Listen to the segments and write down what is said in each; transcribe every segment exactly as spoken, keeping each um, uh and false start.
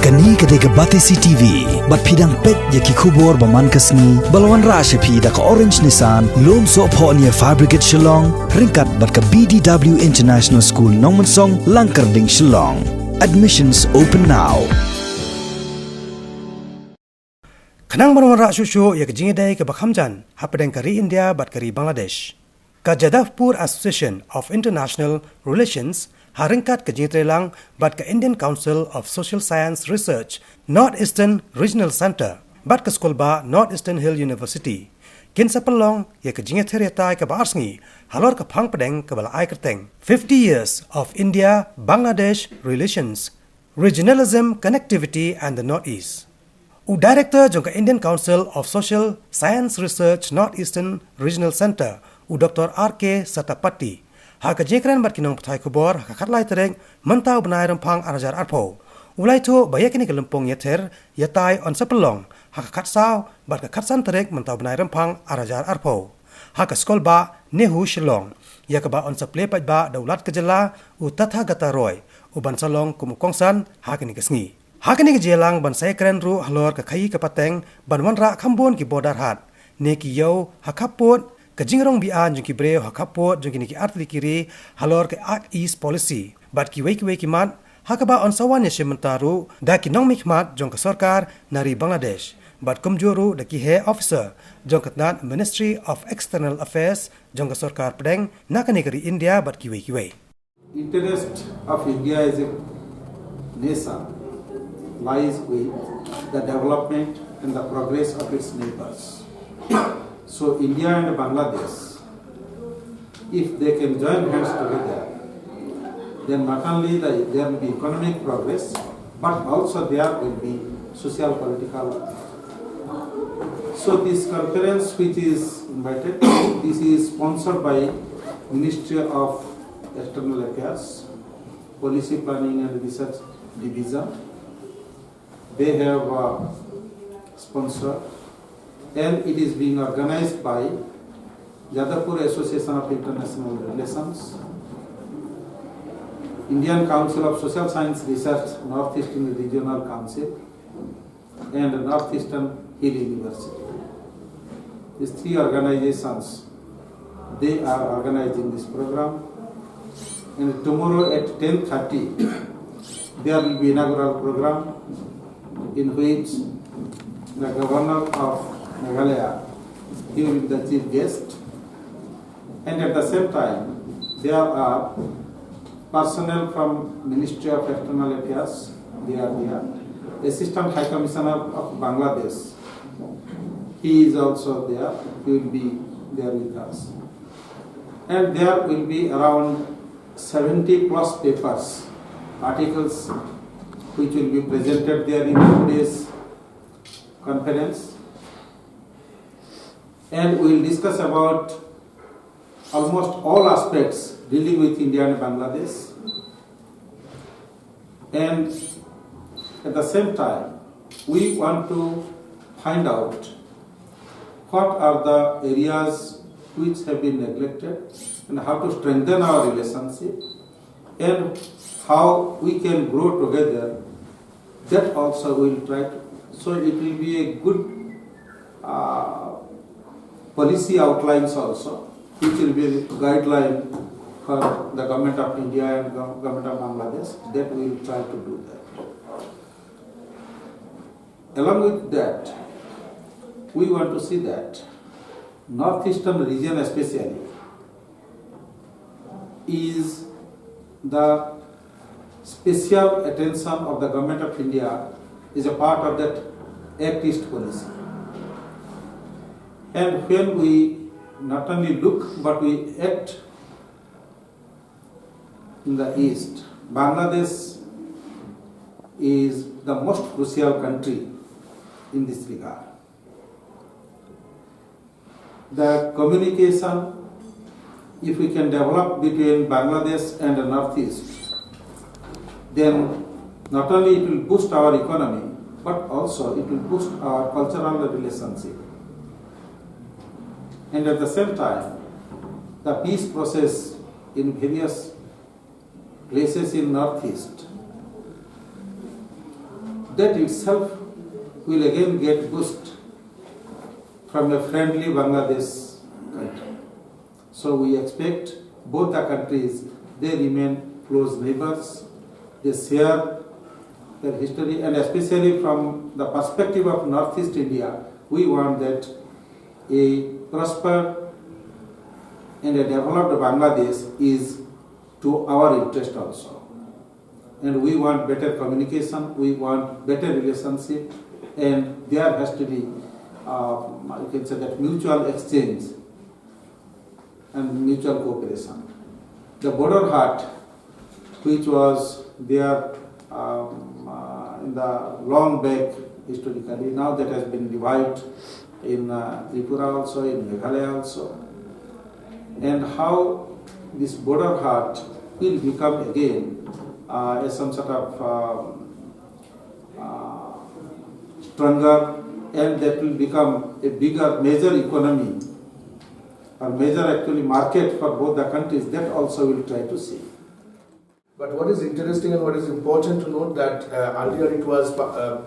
Kane ka dei ka Batesi T V, bad phi dang peit ïa ki khubor ba man ka sngi, ba la wanrah sha phi da ka Orange Nissan, Lumsohphoh near Fire Brigade Shillong, ryngkat bad ka B D W International School Nongmensong, Langkyrding, Shillong. Admissions open now. Khnang ban wanrah shuh shuh ïa ka jingïadei kaba kham jan hapdeng ka ri India bad ka ri Bangladesh, ka Jadavpur Association of International Relations, ha ryngkat ka jingïatreilang bad ka Indian Council of Social Science Research North Eastern Regional Centre bad ka skulbah North Eastern Hill University, kin sa pynlong ïa ka jingïather ïatai kaba ar sngi halor ka phang pdeng kaba la ai kyrteng Fifty Years of India-Bangladesh Relations, Regionalism, Connectivity and the Northeast. U Director jong ka Indian Council of Social Science Research North Eastern Regional Centre, u Doctor R K Satapathy, ha ka jingkren bad ki nongpathai khubor ha ka khatlai tarik mynta u bnai Rymphang ar hajar arphew, u la ïathuh ba ïa kane ka lympung ïather ïatai yn sa pynlong ha ka khatsaw bad ka khatsan tarik mynta u bnai Rymphang ar hajar arphew, ha ka skulbah NEHU Shillong, ïa kaba yn sa plie paidbah da u Lat ka jylla, u Tathagata Roy, u ban sa long kum u kongsan ha kane ka sngi. Ha kane ka jingïalang ban sa ïakren ruh halor ka khaii ka pateng ban wanrah kham bun ki border haat, ne ki ïew ha khappud, ka jingrong biang jong ki briew ha khappud jong kine ki artylli ki ri halor ka Act East Policy, bad kiwei kiwei ki mat, ha kaba yn sa wan ïashim bynta ruh da ki nongmihkhmat jong ka sorkar na ri Bangladesh, bad kumjuh ruh da ki heh officer jong ka tnad Ministry of External Affairs jong ka sorkar pdeng na kane ka ri India bad kiwei kiwei. Interest of India as a nation lies with the development and the progress of its neighbors. So India and Bangladesh, if they can join hands together, then not only the, there will be economic progress, but also there will be social political. So this conference which is invited, this is sponsored by Ministry of External Affairs, Policy Planning and Research Division. They have uh, sponsored, and it is being organized by Jadavpur Association of International Relations, Indian Council of Social Science Research, Northeastern Regional Council, and Northeastern Hill University. These three organizations, they are organizing this program. And tomorrow at ten thirty, there will be inaugural program in which the governor of Meghalaya, he will be the chief guest. And at the same time, there are personnel from Ministry of External Affairs, they are there. Assistant High Commissioner of Bangladesh, he is also there, he will be there with us. And there will be around seventy plus papers, articles, which will be presented there in today's conference. And we will discuss about almost all aspects dealing with India and Bangladesh. And at the same time, we want to find out what are the areas which have been neglected and how to strengthen our relationship and how we can grow together. That also we will try to. So it will be a good uh, policy outlines also, which will be a guideline for the government of India and gov- government of Bangladesh. That we will try to do that. Along with that, we want to see that northeastern region especially is the special attention of the government of India is a part of that Act East policy. And when we not only look but we act in the East, Bangladesh is the most crucial country in this regard. The communication, if we can develop between Bangladesh and the Northeast, then not only it will boost our economy, but also it will boost our cultural relationship. And at the same time, the peace process in various places in Northeast, That itself will again get boost from a friendly Bangladesh country. So we expect both the countries, they remain close neighbors, they share their history, and especially from the perspective of Northeast India, we want that a prosper and a developed Bangladesh is to our interest also. And we want better communication, we want better relationship, and there has to be, uh, you can say that, mutual exchange and mutual cooperation. The border haat, which was there, um, uh, in the long back historically, now that has been revived in, uh, Tripura also, in Meghalaya also, and how this border haat will become again, uh, as some sort of, um, uh, stronger, and that will become a bigger major economy or major actually market for both the countries. That also we'll try to see. But what is interesting and what is important to note that, uh, earlier it was pu- uh,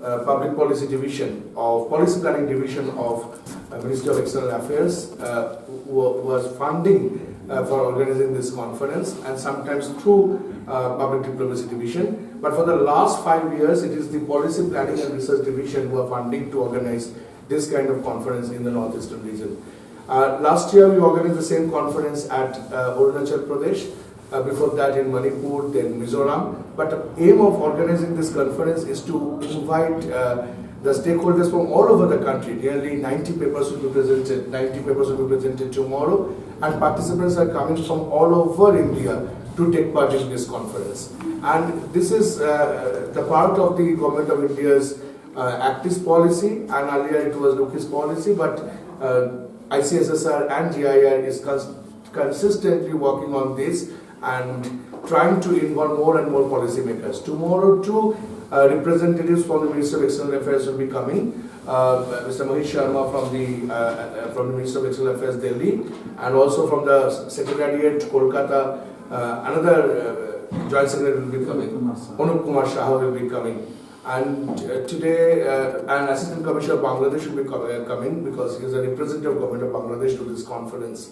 uh, public policy division of policy planning division of, uh, Ministry of External Affairs, uh, wa- was funding, uh, for organizing this conference, and sometimes through, uh, public diplomacy division. But for the last five years, it is the policy planning and research division who are funding to organize this kind of conference in the northeastern region. Uh, last year, we organized the same conference at, uh, Arunachal Pradesh. Uh, before that, in Manipur, then Mizoram. But the aim of organizing this conference is to invite, uh, the stakeholders from all over the country. Nearly ninety papers will be presented. Ninety papers will be presented tomorrow, and participants are coming from all over India to take part in this conference. And this is, uh, the part of the Government of India's, uh, Act East policy, and earlier it was Look East policy, but, uh, I C S S R and G I R is cons- consistently working on this and trying to involve more and more policymakers. Tomorrow, two, uh, representatives from the Ministry of External Affairs will be coming. Uh, Mister Mahesh Sharma from the, uh, uh, from the Ministry of External Affairs, Delhi, and also from the Secretariat, Kolkata, uh, another, uh, Joint Secretary will be coming. Anup Kumar Saha. Anup Kumar Saha will be coming. And, uh, today, uh, an Assistant Commissioner of Bangladesh will be co- uh, coming because he is a representative of Government of Bangladesh to this conference.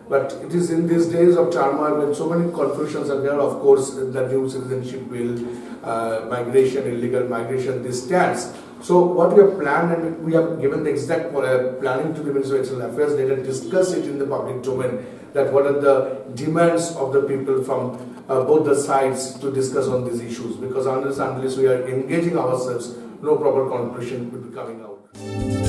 But it is in these days of turmoil, when so many confusions are there, of course, the new citizenship bill, uh, migration, illegal migration, this stands. So what we have planned, and we have given the exact, uh, planning to the Ministry of External Affairs, let us discuss it in the public domain, that what are the demands of the people from, uh, both the sides to discuss on these issues, because unless, unless we are engaging ourselves, no proper conclusion will be coming out.